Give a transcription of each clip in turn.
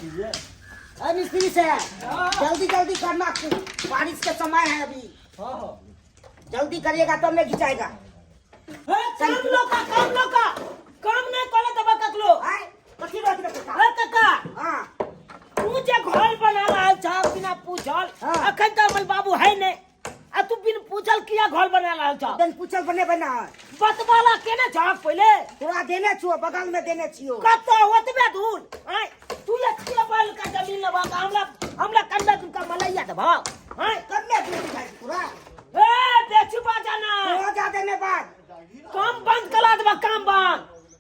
दीजिए। अरे मिस्त्री से जल्दी जल्दी करना, बारिश के समय है अभी। हाँ हाँ जल्दी करिएगा तब नहीं घिंचाएगा। हे, काम लोका, काम लोका, काम नहीं करे तब ककलो। आय कथी रोक रखे का? हे काका, हाँ। तू जे घर बना रहल छह बिना पूछल, हाँ। अखन तऽ हमर बाबू है नहीं, आ तू बिन पूछल किया घर बना रहल छह? बिन पूछल बने बना है। बतवाला केने छह पहिले? तोरा देने छियो, बगल में देने छियो। कतौ ओतबे दूर? आय, तू एते बैल का जमीन लेबह तऽ हमरा हमरा कन्ने दूर का मलैया देबह? आय, कन्ने दूर बुझाइ छै तोरा? ए बेचुबा जाना। तोरा जादे ने बाज। काम बंद करा देबह, काम बंद,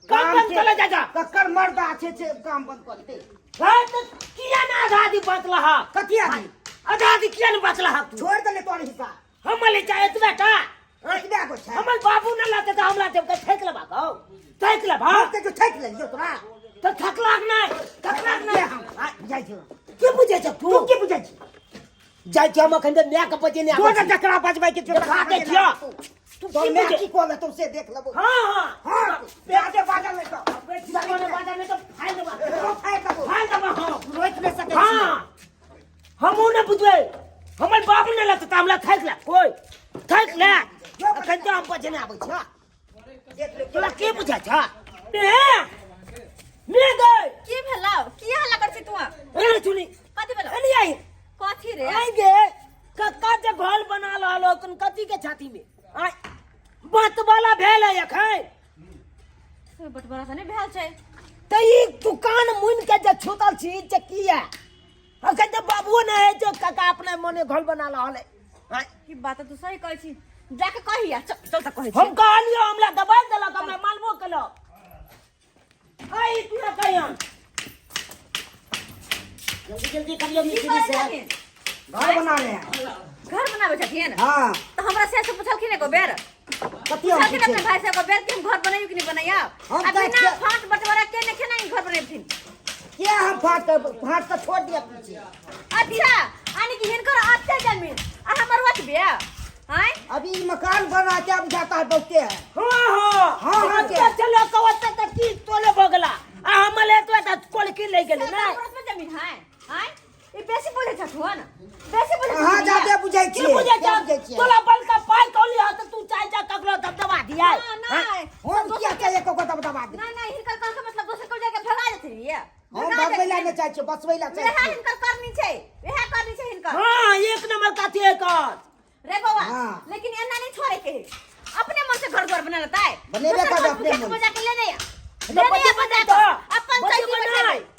काम बंद करा जा जा। ककर मर्द छै छै काम बंद कर दे। हे, तऽ किया ने आधा आधी बचलह? कथी आधी? आधा आधी किया ने बचलह तू? छोड़ देले तोर हिस्सा। हम ले चाहे एतबे टा। एतबे गो छै। हमर बाबू न लाते तऽ हमरा देब के ठेक लेबा कहो, ठेक लेबा। के जो ठेक लेलियो तोरा। तऽ थकलाक नहि, थकलाक नहि। हम जाइ छियो। की बुझै छ तू? तू की बुझै छी? जाइ छियो हम अखन तऽ माय के बजेने आबै तोरा छी। जकरा बजबै के छौ देखा दै छियो। तू तोर की माय बुझै? की कहले तो से देख लेबो। हाँ हाँ। हाँ, जादे बाजल नहि तऽ। बेटी बाजल नहि तऽ फाड़ि देबा। तोरो फाड़ि देबो। फाड़ि देबा हम। रोकि नहि सकै छी। हाँ, हमहूँ नहि बुझबै। हमर बाबू नहि लेतै तऽ हमरा थाकि ले, कोइ थाकि ले। अखन तऽ हम बजेने आबै छी। देख ले। तोरा की बुझै छ? ने ने गै। की भेलौ? की हल्ला करै छी तू? ए चुनी। कथी भेलौ? Any I. कथी रे? आई गे, कक्का जे घर बना रहल हो तुम कथी के छाती में? आय, बात वाला भेल है अखन। बटवारा तऽ नहि भेल छै। तऽ ई दुकान मुनि के जे छूतल छी जे किया? अखन तऽ बाबुओ नहि है जे काका अपना मने घर बना रहल है। आँय, ई बात तऽ तू सही कहै छी, जाके कहिया, चल चल तऽ कहै छी। हम कहलियो, हमरा दबाइ देलक, हमरा मालबो केलक। आई तू ना कहिया। जल्दी जल्दी करियो की मिस्त्री करै से। छथिन? घर बना रहे हैं। घर बनाबै छथिन? हाँ। तऽ हमरा से से पुछलखिन एको बेर? कथी हम पुछलखिन अपना पूछे? भाई से एको बेर कि हम घर बनैयौ कि नहि बनैयौ? हम आ तऽ बिना फाँट बटवारा के ने केना ई घर बनेथिन? क्या हम फाट के फाट के छोड़ दिया पीछे। अच्छा, यानी कि हिनकर अते जमीन आ हमर ओतबे? आँय? अभी ई मकान बना के अब जाता है बहुते है। हाँ हाँ। हाँ, हाँ, ओते चलो तो ओते तक की तोले भऽ गेला, आ हम ले तो तऽ कोलकी ले गेली से नै। हमर ओतबे जमीन है? आँय? ई बेसी बुझै छथुन, बेसी बुझै अहाँ छथुन। जादे बुझै की छियै। बुझै क्या छ? बुझै छियै? तोला बलका पाइ कौली ह तऽ तू चाहे जा ककरो दबदबा दिया। हाँ, नहि। हम किया चाहिए ककरो दबदबा दे? नहि नहि, हिनकर कहके मतलब दोसर को जाके भगा देथिन ये। हम भगा भगबै ला देथिन। नहि चाहै छियै, बसबै ला चाहै वएह छियै। हिनकर करनी छै, वएह करनी छै हिनकर। हाँ, एक नंबर का थे एकर। रे बौआ, हाँ। लेकिन एना नहीं छोड़े के है। अपने मन से घर द्वार बना लेता है। बनेबे दोसर करबै घर अपने मुखिया के मन से। बजा के ले नहीं आ। तो ले नहीं बच्चे आ बजा बनाई के। तो। अपन बच्चे चैती बनाई। बैठेबै।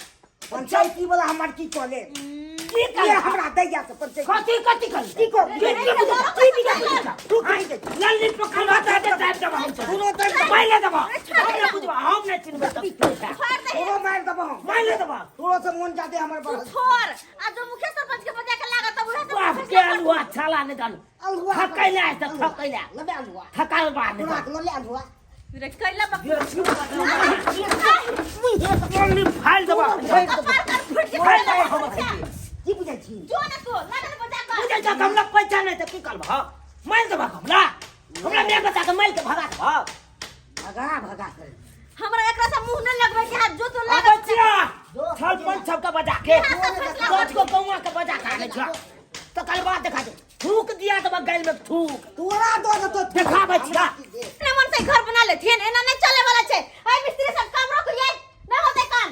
पंचायती वाला हमर की कहले? की ये कहले? हमरा दैया से पंचायती। कथी कथी कहले? की कहले? की की बुझै? की बुझै? तू की बुझै? लल्ली पकड़ बता दे साहब दबा हम। तोरो दर्द दबा। माइले दबा। हम नहि बुझबा, हम नहि चिन्हबै तब। छोड़ दे। तोरो मारि देबो हम। माइले दबा। तोरो से मन जादे हमर तू बढ़ल। छोड़। आ जो मुखिया सरपंच के बजा के लागत तब उहे से बाप फैसला के कर। अलुआ छाला नहि दालू। अलुआ। थकैला है तऽ थकैला। लबे अलुआ। थकाल बा नहि। तोरा के लले अलुआ। रे कैला बक। लल्ली फाइल दबा। कपार कर फुट के फाइल दबा हम। की बुझै छी? जो ने तो लागत बजा के। बुझै छ हमरा पैसा नहि तऽ की करबह? मारि देबह हमरा? हमरा माय बच्चा के मारि के भगा देबह? भगा भगा कर। हमरा एकरा से मुंह न लगबै के हाथ जो तो आबै लागत। छिया छल पंच सबके बजा के, दस गो कौआ के बजा के आनै छिया, तकर बाद देखा दे। थूक दिया देबह गाइल में थूक। तोरा दो देतो। देखाबै छिया। अपने मन से घर बना लेथिन, एना नहीं चले वाला छै। ए मिस्त्री सब काम रोक ये, नहीं होते काम।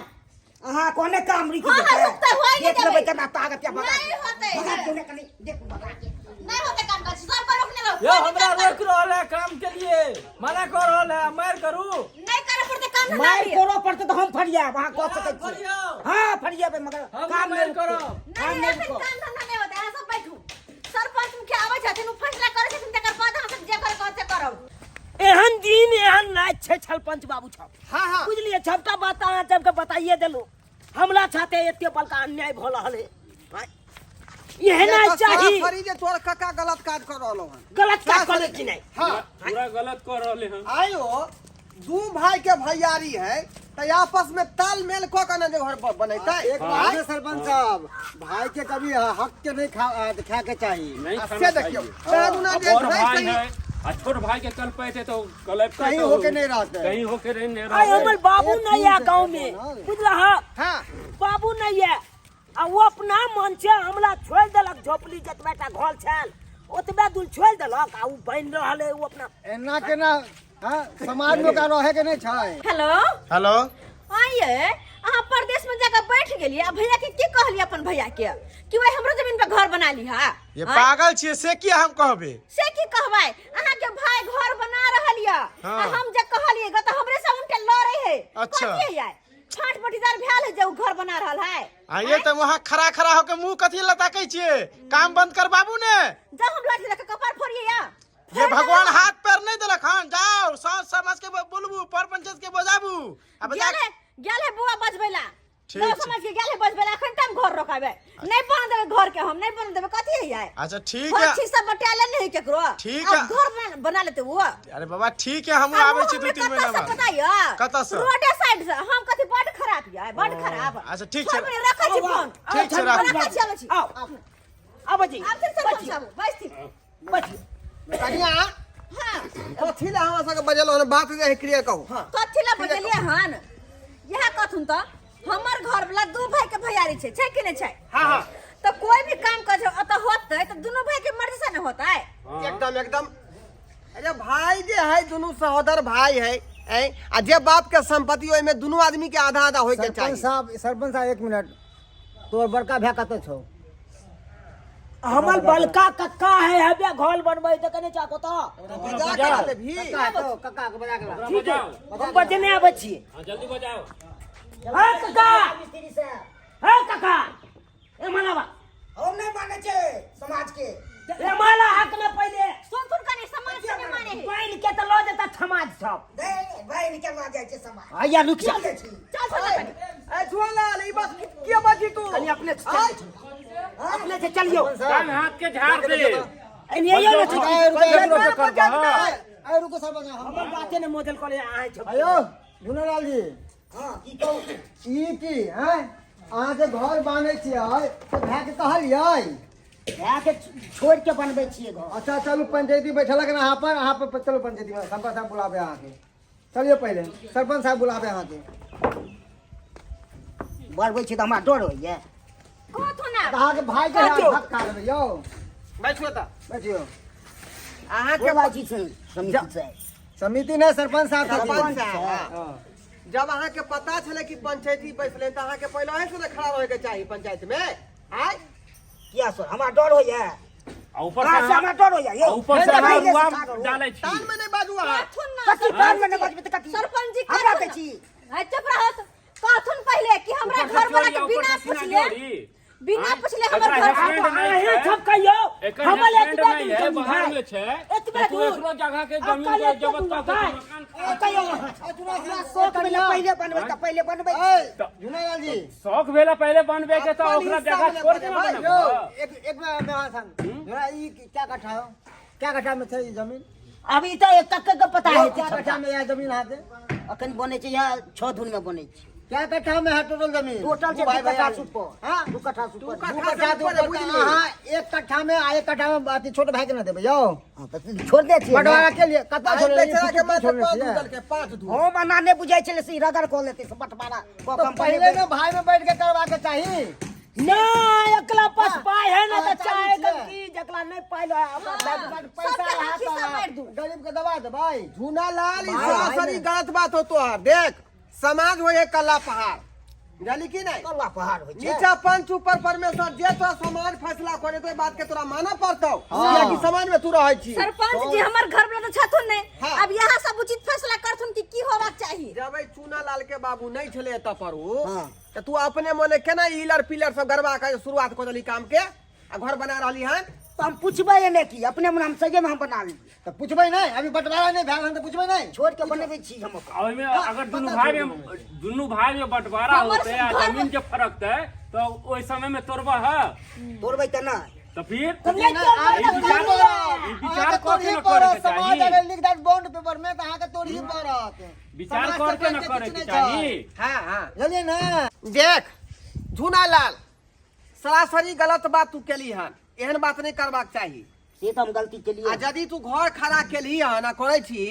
अहाँ कोने काम रुकि हाँ, हाँ, जेतै? रुकतै, होय नहि देख लेबै देबै। केना ताकत या भगा। नहीं होतै। भगा क्यों नहि कनी देख भगा के। नहीं होते काम काज, सब पर रोकने रहो। यो हमरा रोक रहल है काम के लिए, मना कर रहल है, मार करू। नहीं करे पड़ते काम धंधा मारि भी। करऽ पड़तै तऽ हम फरियाब, अहाँ कऽ सकै छी? फरियाउ। हँ फरियाबै, मगर हम काम मारि नहि रुकतै। करब। काम नहीं नहि एखन रुकत। काम धंधा नहीं होते, अहाँ सब बैठू। सरपंच मुखिया आबै छथिन, ओ फैसला करै छथिन, तकर बाद अहाँ सब जे करे कहत से करब। एहन दिन एहन राति छै छलपंच बाबू छौ। हाँ हाँ। बुझलियै, सबटा बात अहाँ सबके बताइए देलहुँ। हमरा साथे एते बड़का अन्याय भऽ रहल है, एहना ये तो चाही। साफ फरी जे तोर कका गलत काज कर रहलो हन। गलत काज कर कि नहीं? हाँ। पूरा गलत कर रहले हन। आयो दू भाई के भैयारी है तो आपस में तालमेल क के ना जे घर बनैतै। एक बात है सरपंच साहब, भाई के कभी हक के नहीं खा के चाहिए। नहीं आ खाना से देखियो, चाहिए। चारू ना अब जे और भाई भाई सही है आ छोट भाई के कल पे थे तो कल पे कहीं तो होके नहीं रहते। कहीं होके नहीं आय रहते। हमर बाबू एक नहीं आ खून से गांव में, बनल। बुझला? हाँ हाँ। बाबू नहीं। नहीं है आ वो अपना मन से हमरा छोड़ देलक झोपड़ी जतबे टा घर छल ओतबे दूर छोड़ देलक आ उ बनि रहल है उ अपना एना केना हाँ समाज में ओकरा रहे के नहीं छै। हेलो। हेलो। आइए अहाँ परदेश में जाकर बैठ गेलिए आ भैया के की कहलिए अपन भैया के कि वही हमरो जमीन पे घर बना ली हा? ये पागल छियै से की हम कहबे? से की कहबै? अहाँ के भाई घर बना रहल या। हाँ। आ हम जे कहलिए ग त हमरे से उनटे लड़े है। अच्छा। कथी है? फाट पटीदार भेल है जे उ घर बना रहल है। आ ये त वहाँ खड़ा खड़ा होके मुंह कथी लताकै छियै? काम बंद करबाबू ने। जब हम लाठी लके कपार फोड़िए या। ये भगवान हाथ पैर नहीं देलक हन, जाओ सोच समझ के बोलबू, पर पंचायत के बजाबू। आ बजा गेल है, गेल है बुआ बजबैला। ठीक गाँव छै। समाज के गेल है बजबैला, अखन तक हम घर रोकाबे नहीं बन देबे घर के, हम नहीं बन देबे। कथी है यार? अच्छा ठीक घर है। छी सब बटाले नहीं केकरो। ठीक अब है। घर बना लेते वो। अरे बाबा ठीक है, हम अब आबै वो छी हमरे 2-3 कतऽ महीना से बाद। पता य? कतऽ से? रोडे साइड से। हम कथी बड खराब य, बड खराब। अच्छा, ठीक छै। छोड़ बने, रखै छी फोन। ठीक छै, राखू। रखै छी, आबै छी। आओ आबै छी। आब सरपंच साहब, बैसथिन। बैठियो। कनिया हाँ। कथी ला हमरा सबके बजेलो हन? बात जे है क्लियर कहू। कथी ला बजेलियै हन? इएह कहथुन तऽ हमर घर वाला दू भाई के भैयारी छै, छै कि नहि छै? हाँ, हाँ। तऽ कोई भी काम कर ओतऽ होतै तऽ दुनू भाई के मर्जी से ने होतै। एकदम एकदम। अरे भाई जे है दुनू सहोदर भाई है, ऐं, आ जे बाप के संपत्ति ओहिमे दुनू आदमी के आधा आधा होय के सरपंच चाही। साहब, सरपंच साहब एक मिनट, तोर बड़का भाय कतऽ छौ? हमर बड़का कक्का है, हबे घर बनबै तऽ कने चाको तऽ। बजा के ला लेबही। कक्का है तो, कक्का के बजा के ला। ठीक है, हम बजने आबै छियै। हाँ, जल्दी बजाओ। हाँ कक्का, मिस्त्री साहब। हाँ कक्का, ए मनावा। हम नहीं माने छे समाज के। ए माला हक न पहिले। सुन सुन कनी समाज के नहीं माने है। पानि के तऽ लऽ जेता समाज सब। नहीं, भाई निकल आ जाए छे समाज। आया रुक जा। चल छी। चल सुन कनी। ए झुआलाल, ई बात के बाजी तू? कनी अपने से चल। अपने से चलियो। कान हाथ के झाड़ दे। एने आइयो ने छोटी। रुको, रुको, रुको, रुको, हाँ। अरे रुको सरपंच साहब, हमर बाते ने मोदल कले आए छौ। अयो झुनालाल जी। हां, की कहू? ई की हैं? अहाँ जे घर बान्है छियै तऽ भाय के कहलियै? भाय के छोड़ के बनबै छियै घर। अच्छा चलू पंचायती बैठलक ने अहाँ पर, अहाँ पर चलू पंचायती में, सरपंच साहब बुलाबे अहाँके। चलियो पहिले सरपंच साहब बुलाबे अहाँके। बनबै छी तऽ हमरा डर होइए। कहथुन ना। अहाँके भाय के कहथिन। हक खा लेबै यौ। बैठियो तऽ। बैठियो। अहाँके बोला छी समिति से। समिति नहि, सरपंच साहब छथिन। सरपंच साहब, हाँ। जब अहाँके पता छलै कि पंचायती बैसलै तऽ अहाँके पहिले अहीं से ने खड़ा रहै के चाही पंचायत में। आय किया सर हमरा डर होइए। आ ऊपर कहाँ से से हमरा डर होइए यौ? ऊपर से भाई अहाँ जैसे रुआ ठाढ़ हो। डालै छी। कान में नहि बाजू अहाँ। कहथुन ना। कथी कान में नहि बजबै तऽ कथी? सरपंच जी हमरा कहथुन कहै छी। ना। चुप रहत। कहथुन पहिले कि हमरा ऊपर से घर वाला चोरी, के ऊपर बिना से सीना पूछले, जोड़ी। बिना हाँ? पूछले हमर एकरा घर हस्बैंड वाला नहि अहीं छै। सब कहियो, एकर हमर हस्बैंड एतबे नहि दूर है, जमीन बाहर है। में छै। एतबे तऽ तू दूर। एकरो जगह के अब जमीन कल के एते जबत दूर कऽ के भाई। मकान कहियो हमरा शौक भेलै पहिले बनबै तऽ पहिले बनबै। झुनालाल जी, शौक भेला पहिले बनबे के तऽ अपन ओकरा हिस्सा जगह मे छोड़ के बनेबै। ने यौ बनबै। एक एक मिनट में अहाँ संग। झुना, ई क्या कट्ठा हो? क्या कट्ठा में छै ई जमीन? अभी तऽ एक कक्का के पता है। क्या कट्ठा में यह जमीन अहाँके? अखन बनै छै यहाँ 6 धुन में बनै छै। क्या कट्ठा में है टोटल जमीन? टोटल छै दू भाई 2 कट्ठा भैयारी। सुपर। हाँ? 2 कट्ठा सुपर। दू दू कट्ठा कट्ठा से दू ऊपर है, कट्ठा, बुझलियै? अहाँ 1 कट्ठा में आ 1 कट्ठा में अथी छोट भाई के ना देबै यौ। हाँ, तऽ छोड़ दे छियै। बंटवारा के लिए कतऽ आइ छोड़ने बेचारा के छियै? मात्र छोड़ने 5 छियै? धूर देलकै, 5 धूर। हम एना नहि बुझै छलै से ई रगड़ कऽ लेतै से बंटवारा कऽ तो कऽ पहिले ने भाई में बैठ के करवा के चाही। नहीं, एकला पास पाई है ना हाँ, तऽ चाहे चालू छै। की जकला नहीं पाई है हमरा बड पैसा सबके है हाथ तऽ हिस्सा बाँटि दू। गरीब के दबा देबै। झुनालाल, ई भाई, भाई सरासरी ने। गलत बात हो तोहर। देख समाज होय है कल्ला पहाड़, जानी कि नहीं? कल्ला पहाड़ होइ छै। नीचा पंच ऊपर परमेश्वर, जे तोरा समाज फैसला करे तो बात के तोरा मानऽ पड़तौ, कियाकि समाज में तू रहै छी। सरपंच जी हमर घर वाला तऽ छथुन नहीं। हाँ। अब यहाँ सब उचित फैसला करथुन कि की होबाक चाही। जब ई चूनालाल के बाबू नहीं छलै एतऽ पर उ, हाँ। तऽ तू अपने मने केना इलर पिलर सब गड़बा के शुरुआत कऽ देली काम के आ घर बना रहली हन? तऽ हम पुछबै एने की अपने मन हम सजे में हम बना लेलियै। तऽ पुछबै नहि, अभी बंटवारा नहि भेल हन तऽ पुछबै नहि। छोड़ के बनबै छी हम ओकर। आ ओहिमे अगर दुनू भाई में बंटवारा हमर होतै आ घर में- जमीन के फरक तै तऽ ओहि समय में तोड़बह है तोड़बै तऽ नहि। तऽ फिर तऽ नहि तोड़बै ई तऽ विचार तोड़बै। ई विचार अहाँके कऽ के तोड़ही न करे पड़त, के समाज चाही। अगर लिख देत बॉन्ड पेपर में तऽ अहाँके तोड़ही पड़त। विचार समाज कर के न सरपंच करे किछु के नहि चाही। छै। हाँ, हाँ। बुझलियै ने? देख झुनालाल, सरासरी गलत बात तू केली हन, एहन बात नहीं करबाक चाही। से तऽ हम गलती केलियै। आ यदि तू घर खड़ा केलही हन आ करै छी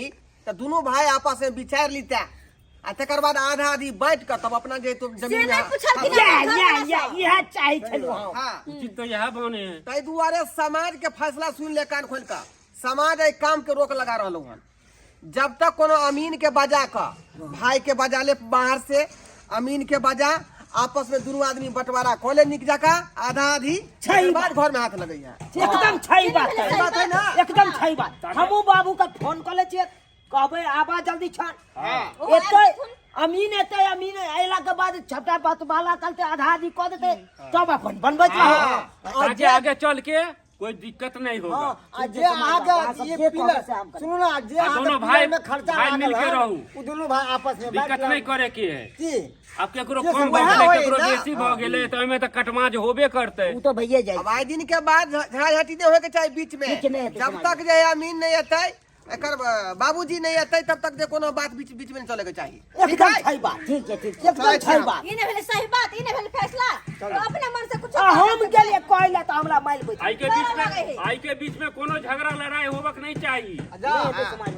तऽ दुनू भाई आपस में विचारि लिते आ तकर बाद आधा आधी बाँटि कऽ तब अपना जे तू से जमीन नहीं में पूछलखिन या हमर घर या वाला या इहे चाही छलु हम। हाँ उचित तो यह बने है। ताहि दुआरे समाज के फैसला सुन ले कान खोल का, समाज एहि काम के रोक लगा रहलहुँ हन। जब तक कोनो अमीन के बजा क, भाई के बजा ले बाहर से, अमीन के बजा आपस में दुनू आदमी बंटवारा कऽ ले निक जका आधा आधी, सही तकर बाद घर में हाथ लगैया। एकदम सही बात है। सही बात है ना? एकदम सही बात। हमहूँ बाबू के फोन कऽ लै छियै, कहबै आबा जल्दी छन। ओहो एतै आबि जेथुन। अमीन एतै, अमीन अयला के बाद छटा बात बाला करते आधा आधी कऽ देतै, तब अपन बनबैत रहो। ताकि आगे चल के कोई दिक्कत नहीं होगा। हाँ, आ जे अहाँके ये पिलर सुनू ना, जे आ अहाँके दोनों भाई- पिलर में खर्चा भाई लागल मिलके है, रहू। उ दुनू भाई आपस में दिक्कत बाँटि नहीं लेब। करे के है। की अब केकरो जे कम सब भऽ वएह गेलै होय केकरो ना। बेसी भऽ गेलै तऽ ओहिमे तऽ कटमाज होबे करतै। उ तो भैये जाए। अब आइ दिन के बाद झगड़ा झाटी नहीं होए के चाही बीच में। बीच नहीं हेतै जब समाज तक जे अमीन नहीं एतै, एकर बाबूजी नहीं एतै, तब तक जे कोनो बात बीच बीच में नहीं चले के चाही। एकदम सही बात। ठीक है, ठीक है। एकदम सही बात। ई नहि भेलै सही बात, ई नहि भेलै फैसला। तो अपने मन से कुछ आ हम गेलियै कहै लए तऽ हमरा मारि बैठ। आई के बीच में, आई के बीच में कोनो झगड़ा लड़ाई होबक नहीं चाहिए। जाओ।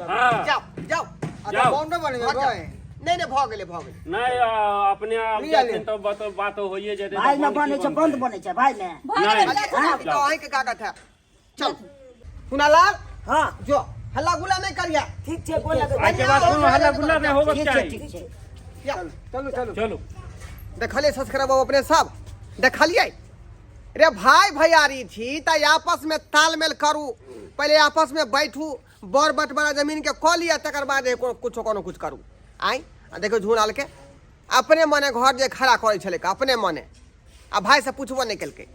हाँ। जाओ जाओ। जाओ। बाउंडो बनेबै। घर जाओ। नहीं नहीं, भऽ गेलै भऽ गेलै। नहीं, अपने आप लिया ले। जाथिन तो बात बात होइए जेतै। भाई तऽ न बनै की छै, बंद बनै छै भाई ने। भऽ गेलै, नहीं। जाथुन आब। ई तऽ अहींके कागज है। चल सुनालाल। हाँ। जो हल्ला गुल्ला नहीं करिया। ठीक छै, गोर लगै। आई के बाद कोनो हल्ला गुल्ला नहीं होबक ठीक छै, चाही। ठीक छै। चलू चलू चलू। देखलिए सब्सक्राइब अपने सब देखलिए रे भाई भैयारी छी त आपस में तालमेल करू, पहले आपस में बैठू, बर बंटवारा जमीन के कऽ लिअ, तकर बाद कुछो कोनो कुछ करू। आइ आ देखियौ झूलाल के अपने मने घर जे खड़ा करै छलै अपने मने, आ भाई से पुछबो नहि केलकै।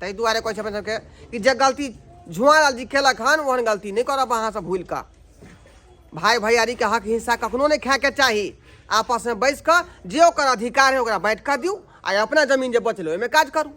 ताहि दुआरे कहै छै अपन सबके कि जे गलती झुआलाल जी केलक हन ओहन गलती नहि करब अहाँ सब भूलि कऽ। भाई भैयारीके हक हिस्सा कखनो नहि खायके चाही। आपसमे बैस कऽ जे ओकर अधिकार है ओकरा बाँटि कऽ दियौ, आ अपना जमीन जे बचलै ओहिमे काज करू।